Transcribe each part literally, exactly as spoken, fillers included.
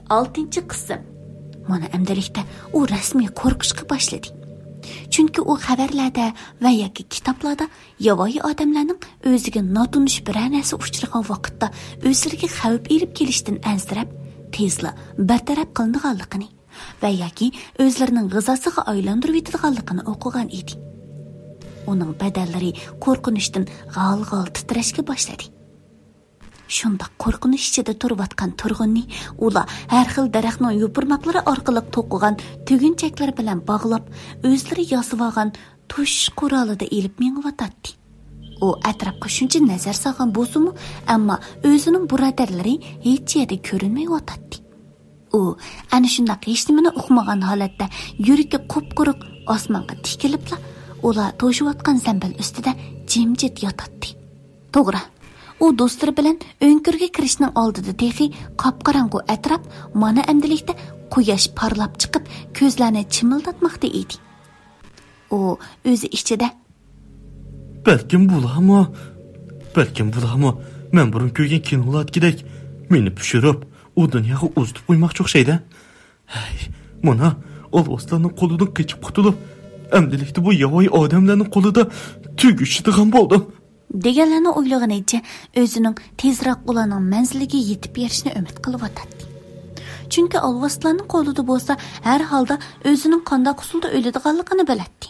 ئالتىنچى قىسىم. مانا ئەمدىلىكتە ئۇ رەسمىي قورقۇشقا باشلىدى. چۈنكى ئۇ خەۋەرلەردە ۋە ياكى كىتابلاردا ياۋايى ئادەملەرنىڭ ئۆزىگە ناتونۇش بىرەر نەرسە ئۇچرىغان ۋاقىتتا ئۆزلىرىگە خەۋپ ئېلىپ كېلىشتىن ئەنسىرەپ، تېزلا بىر تەرەپ قىلىنىدىغانلىقىنى ۋە ياكى ئۆزلىرىنىڭ غىزاسىغا ئايلاندۇرۇۋېتىدىغانلىقىنى ئوقۇغان ئىدى. ئۇنىڭ بەدەنلىرى قورقۇنچتىن غال-غال تىترەشكە باشلىدى. شۇنداق قورقۇنچ ئىچىدە تۇرۇۋاتقان تۇرغۇننى ئۇلار ھەر خىل دەرەخنىڭ يوپۇرماقلىرى ئارقىلىق توقۇغان تۈگۈنچەكلەر بىلەن باغلاپ، ئۆزلىرى ياسىۋالغان توشۇش قورالىدا ئېلىپ مېڭىۋاتاتتى. ئۇ ئەتراپقا شۇنچە نەزەر سالغان بولسىمۇ، ئەمما ئۆزىنىڭ بۇرادەرلىرى ھېچ يەردە كۆرۈنمەيۋاتاتتى. ئۇ ئەنە شۇنداق ھېچنېمىنى ئۇقمىغان ھالەتتە يۈرىكى قۇپقۇرۇق ئاسمانغا تىكىلىپلا، ئۇلار توشۇۋاتقان زەمبىل ئۈستىدە جىمجىت ياتاتتى. توغرا، ئۇ دوستلىرى بىلەن ئۆڭكۈرگە كىرىشنىڭ ئالدىدا تېخى قاپقاراڭغۇ ئەتراپ، مانا ئەمدىلىكتە قۇياش پارلاپ چىقىپ، كۆزلەرنى چىمىلداتماقتا ئىدى. ئۇ ئۆزى ئىچىدە، بەلكىم بۇلارمۇ، بەلكىم بۇلارمۇ مەن بۇرۇن كۆرگەن كىنولاردىكىدەك مېنى پىشۇرۇپ، ئۇ دۇنياغا ئۇزىتىپ قويماقچى ئوخشايدۇ. ھەي، مانا، ئالۋاستىلارنىڭ قولىدىن قېچىپ قۇتۇلۇپ، ئەمدىلىكتە بۇ ياۋايى ئادەملەرنىڭ قولىدا تۈگىشىدىغان بولدۇم. دېگەنلەرنى ئويلىغىنىچە ئۆزىنىڭ تېزراق ئۇلارنىڭ مەنزىلىگە يېتىپ بېرىشىنى ئۈمىد قىلىۋاتاتتى. چۈنكى ئالۋاستىلارنىڭ قولىدا بولسا ھەر ھالدا ئۆزىنىڭ قانداق ئۇسۇلدا ئۆلىدىغانلىقىنى بىلەتتى.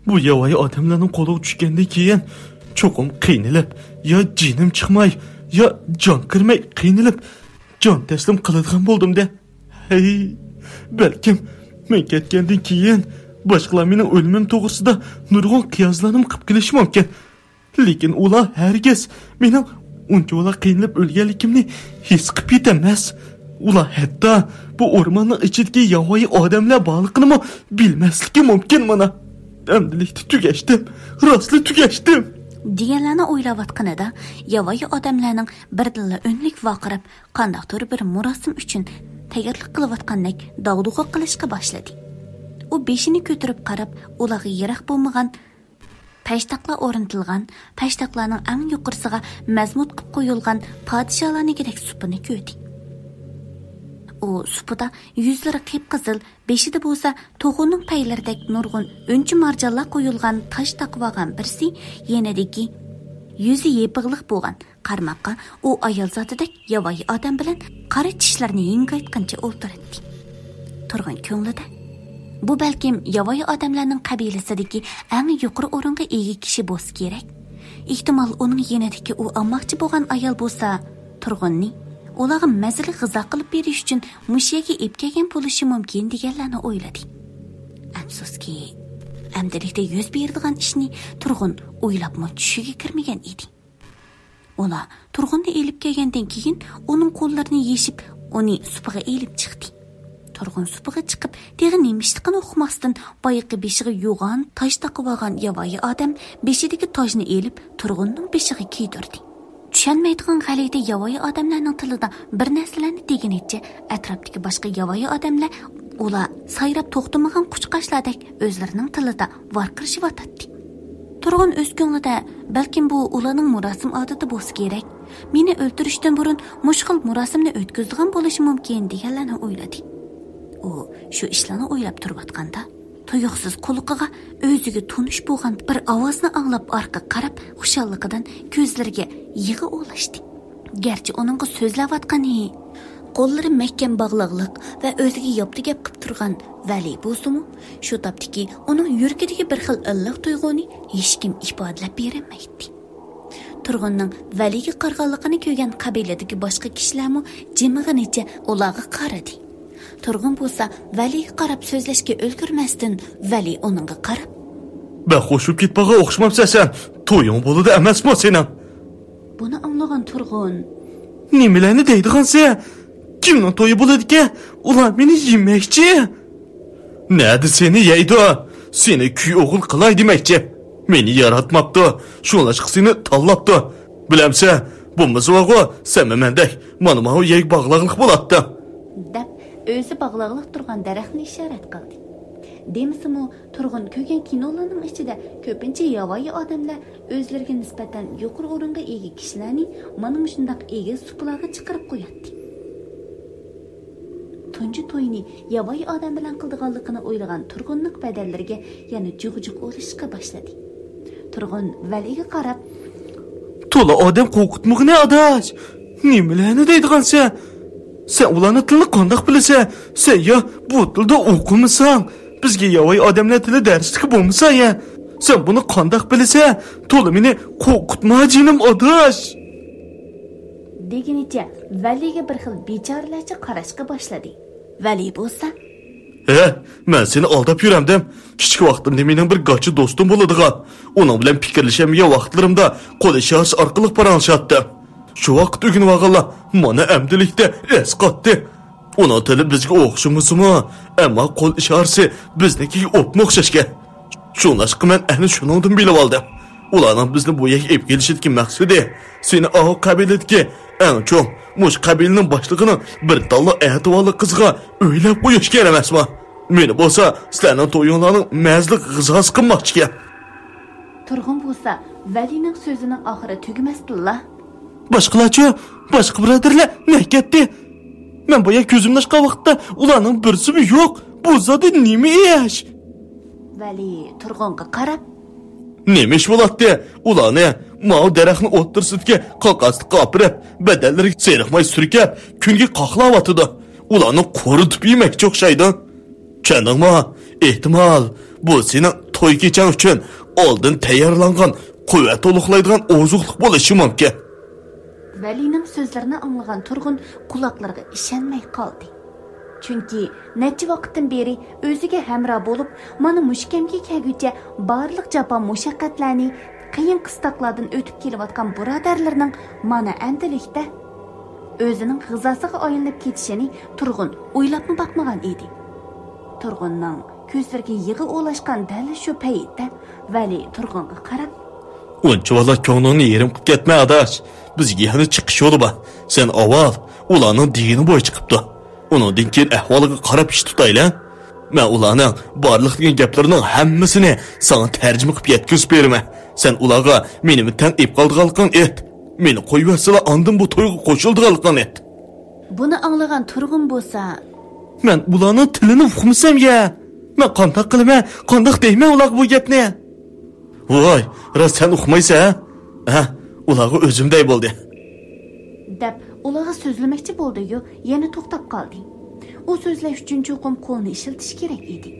بۇ ياۋايى ئادەملەرنىڭ قولىغا چۈشكەندىن كېيىن چوقۇم قىينىلىپ، يا جېنىم چىقماي، يا جان كىرمەي قىينىلىپ، جان تەسلىم قىلىدىغان بولدۇم-دە. ھەي، بەلكىم مەن كەتكەندىن كېيىن باشقىلار مېنىڭ ئۆلۈمۈم توغرىسىدا نۇرغۇن قىياسلارنىمۇ قىلىپ كېلىشى مۇمكىن. لېكىن ئۇلار ھەرگىز مېنىڭ ئۇنچىۋالا قىينىلىپ ئۆلگەنلىكىمنى ھېس قىلىپ يېتەلمەس. ئۇلار ھەتتا بۇ ئورماننىڭ ئىچىدىكى ياۋايى ئادەملەر بارلىقىنىمۇ بىلمەسلىكى مۇمكىن مانا. ئەمدىلىكتە تۈگەشتىم، راستلا تۈگەشتىم. دېگەنلەرنى ئويلاۋاتقىنىدا ياۋايى ئادەملەرنىڭ بىردىنلا ئۈنلۈك ۋارقىراپ، قانداقتۇر بىر مۇراسىم ئۈچۈن تەييارلىق قىلىۋاتقاندەك داغدۇغا قىلىشقا باشلىدى. ئۇ بېشىنى كۆتۈرۈپ قاراپ، ئۇلارغا يىراق بولمىغان پەشتاقلار ئورنىتىلغان، پەشتاقلارنىڭ ئەڭ يۇقىرىسىغا مەزمۇت قىلىپ قويۇلغان پادىشاھلارنىڭكىدەك سۇپىنى كۆردى. ئۇ سۇپىدا يۈزلىرى قىپقىزىل، بېشىدا بولسا توخۇنىڭ پەيلىرىدەك نۇرغۇن ئۈنچە مارجانلار قويۇلغان تاج تاقىۋالغان بىرسى، يېنىدىكى يۈزى يېپىقلىق بولغان قارىماققا ئۇ ئايال زاتىدەك ياۋايى ئادەم بىلەن قارا چىشلىرىنى ھىڭگايتقىنىچە ئولتۇراتتى. تۇرغۇن كۆڭلىدە، بۇ بەلكىم ياۋايى ئادەملەرنىڭ قەبىلىسىدىكى ئەڭ يۇقىرى ئورۇنغا ئىگە كىشى بولسا كېرەك. ئېھتىمال، ئۇنىڭ يېنىدىكى ئۇ ئالماقچى بولغان ئايال بولسا، تۇرغۇننى ئۇلارغا مەززىلىك غىزا قىلىپ بېرىش ئۈچۈن مۇشۇ يەرگە ئېلىپ كەلگەن بولۇشى مۇمكىن، دېگەنلەرنى ئويلىدى. ئەپسۇسكى، ئەمدىلىكتە يۈز بېرىدىغان ئىشنى تۇرغۇن ئويلاپمۇ چۈشىگە كىرمىگەن ئىدى. ئۇلار تۇرغۇننى ئېلىپ كەلگەندىن كېيىن، ئۇنىڭ قوللىرىنى يېشىپ، ئۇنى سۇپىغا ئېلىپ چىقتى. تۇرغۇن سۇپىغا چىقىپ، تېخى نېمە ئىشلىقىنى ئۇقماستىن، بايىقى بېشىغا يوغان تاج تاقىۋالغان ياۋايى ئادەم بېشىدىكى تاجنى ئېلىپ، تۇرغۇننىڭ بېشىغا كىيدۈردى. چۈشەنمەيدىغان غەلىتە ياۋايى ئادەملەرنىڭ تىلىدا بىر نەرسىلەرنى دېگىنىچە، ئەتراپتىكى باشقا ياۋايى ئادەملەر ئۇلار سايراپ توختىمىغان قۇشقاچلاردەك ئۆزلىرىنىڭ تىلىدا ۋارقىرىشىۋاتاتتى. تۇرغۇن ئۆز كۆڭلىدە، بەلكىم بۇ ئۇلارنىڭ مۇراسىم ئادىتى بولسا كېرەك، مېنى ئۆلتۈرۈشتىن بۇرۇن مۇشۇ خىل مۇراسىمنى ئۆتكۈزىدىغان بولۇشى مۇمكىن، دېگەنلەرنى ئويلىدى. ئۇ شۇ ئىشلارنى ئويلاپ تۇرۇۋاتقاندا، تۇيۇقسىز قۇلىقىغا ئۆزىگە تونۇش بولغان بىر ئاۋازنى ئاڭلاپ، ئارقىغا قاراپ، خۇشاللىقىدىن كۆزلىرىگە يىغا ئولاشتى. گەرچە ئۇنىڭغا سۆزلەۋاتقىنى، قوللىرى مەھكەم باغلاغلىق ۋە ئۆزىگە ياپتۇ گەپ قىپ تۇرغان ۋەلى بولسىمۇ، شۇ تاپتىكى ئۇنىڭ يۈرىكىدىكى بىر خىل ئىللىق تۇيغۇنى ھېچكىم ئىپادىلەپ بېرەلمەيتتى. تۇرغۇننىڭ ۋەلىگە قارىغانلىقىنى كۆرگەن قەبىلىدىكى باشقا كىشىلەرمۇ جىمىغىنىچە ئۇلارغا قارىدى. تۇرغۇن بولسا ۋەلىگە قاراپ سۆزلەشكە ئۈلگۈرمەستىن، ۋەلى ئۇنىڭغا قاراپ، بەك خوشلىشىپ كېتىپ بارغان ئوخشىمامسەن سەن؟ تويۇڭ بولىدۇ ئەمەسمۇ سېنىڭ؟ بۇنى ئاڭلىغان تۇرغۇن، نېمىلەرنى دەيدىغانسەن؟ كىمنىڭ تويى بولىدىكەن؟ ئۇلار مېنى يېمەكچى. نەدە سېنى يەيدۇ؟ سېنى كۈي ئوغۇل قىلاي دېمەكچى. مېنى ياراتماپتۇ، شۇڭلاشقا سېنى تاللاپتۇ. بىلەمسەن، بولمىسا بارغۇ، سەن مەندەك مانا ماۋۇ يەرگە باغلاغلىق بولاتتى. دەپ، ئۆزى باغلاغلىق تۇرغان دەرەخنى ئىشارەت قىلدى. دېمىسىمۇ، تۇرغۇن كۆرگەن كىنولارنىڭ ئىچىدە كۆپىنچە ياۋايى ئادەملەر ئۆزلىرىگە نىسبەتەن يۇقىرى ئورۇنغا ئىگە كىشىلەرنى مانا مۇشۇنداق ئېگىز سۇپىلارغا چىقىرىپ قوياتتى. تۇنجى تويىنى ياۋايى ئادەم بىلەن قىلىدىغانلىقىنى ئويلىغان تۇرغۇننىڭ بەدەنلىرىگە يەنە جۇغ-جۇغ ئۇرۇشۇشقا باشلىدى. تۇرغۇن ۋەلىگە قاراپ، تولا ئادەم قورقۇتمىغىنە، ئاداش. نېمىلەرنى دەيدىغانسەن؟ سەن ئۇلارنىڭ تىلىنى قانداق بىلىسەن؟ سەن يا بۇ تىلدا ئوقۇمىساڭ، بىزگە ياۋايى ئادەملەر تىلى دەرسلىكى بولمىسا يا. سەن بۇنى قانداق بىلىسەن؟ تولا مېنى قورقۇتما جېنىم ئاداش. دېگىنىچە ۋەلىگە بىر خىل بىچارىلەرچە قاراشقا باشلىدى. ۋەلى بولسا، ھە، مەن سېنى ئالداپ يۈرەمدىم. كىچىك ۋاقتىمدا مېنىڭ بىر گاچا دوستۇم بولىدىغان. ئۇنىڭ بىلەن پىكىرلىشەلمىگەن ۋاقىتلىرىمدا قول ئىشارىسى ئارقىلىق پاراڭلىشاتتىم. شۇ ۋاقىت ئۆگىنىۋالغانلار مانا ئەمدىلىكتە ئەسقاتتى. ئۇنىڭ تىلى بىزگە ئوخشىمىسىمۇ، ئەمما قول ئىشارىسى بىزنىڭكىگە ئوپمۇ ئوخشاشكەن. شۇڭلاشقا مەن ئەنە شۇنىڭدىن بىلىۋالدىم. ئۇلارنىڭ بىزنى بۇ يەرگە ئېلىپ كېلىشىدىكى مەقسىتى، سېنى ئاۋۇ قەبىلىدىكى ئەڭ چوڭ، مۇشۇ قەبىلىنىڭ باشلىقىنىڭ بىر تاللا ئەتىۋارلىق قىزىغا ئۆيلەپ قويۇش ئىكەن ئەمەسمۇ؟ مېنى بولسا سىلەرنىڭ تويۇڭلارنىڭ مەززىلىك غىزاسى قىلماقچىكەن. تۇرغۇن بولسا ۋەلىنىڭ سۆزىنىڭ ئاخىرى تۈگىمەستىنلا، باشقىلارچۇ؟ باشقا بۇرادەرلەر نەگە كەتتى؟ مەن بايا كۆزۈمنى ئاچقان ۋاقىتتا ئۇلارنىڭ بىرسىمۇ يوق. بۇ زادى نېمە ئىش؟ ۋەلى تۇرغۇنغا قاراپ، نېمە ئىش بولاتتى؟ ئۇلارنى ماۋۇ دەرەخنىڭ ئوتتۇرىسىدىكى قاقاسلىققا ئاپىرىپ، بەدەنلىرىگە سېرىقماي سۈركەپ، كۈنگە قاقلاۋاتىدۇ. ئۇلارنى قۇرۇتۇپ يېمەكچى ئوخشايدۇ. چۈشەندىڭمۇ؟ ئېھتىمال، بۇ سېنىڭ توي كېچەڭ ئۈچۈن ئالدىن تەييارلانغان قۇۋۋەت تولۇقلايدىغان ئوزۇقلۇق بولۇشى مۇمكىن. ۋەلىنىڭ سۆزلىرىنى ئاڭلىغان تۇرغۇن قۇلاقلىرىغا ئىشەنمەي قالدى. چۈنكى نەچچە ۋاقىتتىن بېرى ئۆزىگە ھەمراھ بولۇپ، مانا مۇشۇ كەمگە كەلگۈچە بارلىق جاپا مۇشەققەتلەرنى، قىيىن قىستاقلاردىن ئۆتۈپ كېلىۋاتقان بۇرادەرلىرىنىڭ مانا ئەمدىلىكتە ئۆزىنىڭ غىزاسىغا ئايلىنىپ كېتىشىنى تۇرغۇن ئويلاپمۇ باقمىغان ئىدى. تۇرغۇننىڭ كۆزلىرىگە يىغا ئولاشقان دەل شۇ پەيتتە ۋەلى تۇرغۇنغا قاراپ، ئۇنچىۋالا كۆڭلۈڭنى يېرىم قىلىپ كەتمە، ئاداش. بىزگە يەنە چىقىش يولى بار. سەن ئاۋۋال ئۇلارنىڭ دېگىنى بويىچە قىپتۇ. ئۇنىڭدىن كېيىن ئەھۋالىغا قاراپ ئىش تۇتايلى. مەن ئۇلارنىڭ بارلىق دېگەن گەپلىرىنىڭ ھەممىسىنى ساڭا تەرجىمە قىلىپ يەتكۈزۈپ بېرىمەن. سەن ئۇلارغا مېنى تەڭ ئېلىپ قالىدىغانلىقىڭنى ئېيت. مېنى قويۇۋەتسىلا، ئاندىن بۇ تويغا قوشۇلىدىغانلىقىڭنى ئېيت. بۇنى ئاڭلىغان تۇرغۇن بولسا، مەن ئۇلارنىڭ تىلىنى ئۇقمىسام يا. مەن قانداق قىلىمەن، قانداق دەيمەن ئۇلارغا بۇ گەپنى؟ ۋاي، راست سەن ئۇقمايسەن، ھە؟ ھە، ئۇلارغا ئۆزۈم دەي بولدى. دەپ ئۇلارغا سۆزلىمەكچى بولدى-يۇ، يەنە توختاپ قالدى. ئۇ سۆزلەش ئۈچۈن چوقۇم قولنى ئىشلىتىش كېرەك ئىدى.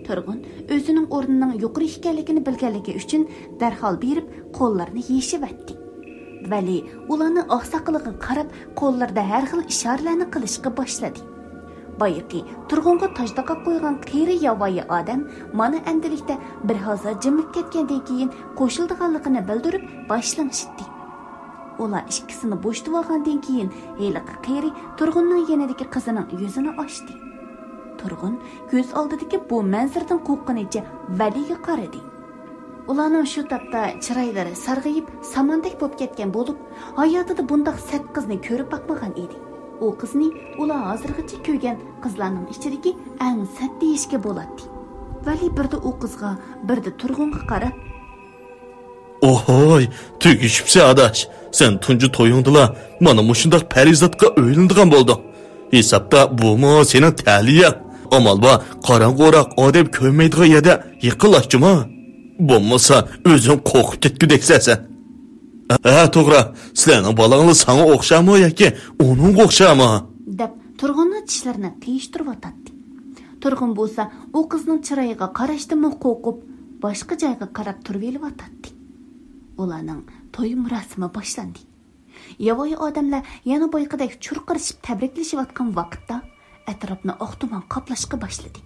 تۇرغۇن ئۆزىنىڭ ئورنىنىڭ يۇقىرى ئىكەنلىكىنى بىلگەنلىكى ئۈچۈن دەرھال بېرىپ قوللىرىنى يېشىۋەتتى. ۋەلى ئۇلارنىڭ ئاقساقىلىغا قاراپ قوللىرىدا ھەر خىل ئىشارىلەرنى قىلىشقا باشلىدى. بايىقى تۇرغۇنغا تاج تاقاپ قويغان قېرى ياۋايى ئادەم مانا ئەمدىلىكتە بىر ھازا جىمىپ كەتكەندىن كېيىن قوشۇلىدىغانلىقىنى بىلدۈرۈپ باش لىڭشىتتى. ئۇلار ئىككىسىنى بوشىتىۋالغاندىن كېيىن ھېلىقى قېرى تۇرغۇننىڭ يېنىدىكى قىزىنىڭ يۈزىنى ئاچتى. تۇرغۇن كۆز ئالدىدىكى بۇ مەنزىرىدىن قورققىنىچە ۋەلىگە قارىدى. ئۇلارنىڭ شۇ تاپتا چىرايلىرى سارغىيىپ، ساماندەك بولۇپ كەتكەن بولۇپ، ھاياتىدا بۇنداق سەت قىزنى كۆرۈپ باقمىغان ئىدى. ئۇ قىزنى ئۇلار ھازىرغىچە كۆرگەن قىزلارنىڭ ئىچىدىكى ئەڭ سەت دېيىشكە بولاتتى. ۋەلى بىردە ئۇ قىزغا، بىردە تۇرغۇنغا قاراپ، ئوھوي، تۈگىشىپسەن ئاداش. سەن تۇنجى تويۇڭدىلا مانا مۇشۇنداق پەرىزاتقا ئۆيلىنىدىغان بولدۇڭ. ھېسابتا بۇمۇ سېنىڭ تەلىيىڭ. ئامال بار، قاراڭغۇراق ئادەم كۆرمەيدىغان يەردە يېقىنلاشچىما. بولمىسا ئۆزۈڭ قورقۇپ كەتكۈدەكسەن سەن. ھە، توغرا. سىلەرنىڭ بالاڭلار ساڭا ئوخشامۇ ياكى ئۇنىڭغا ئوخشامۇ؟ دەپ تۇرغۇننىڭ چىشلىرىنى قىيىشتۇرۇۋاتاتتى. تۇرغۇن بولسا ئۇ قىزنىڭ چىرايىغا قاراشتىنمۇ قورقۇپ، باشقا جايغا قاراپ تۇرۇۋېلىۋاتاتتى. ئۇلارنىڭ توي مۇراسىمى باشلاندى. ياۋايى ئادەملەر يەنە بايىقىدەك چۇرقىرىشىپ تەبرىكلىشىۋاتقان ۋاقىتتا، ئەتراپنى ئاق تۇمان قاپلاشقا باشلىدى.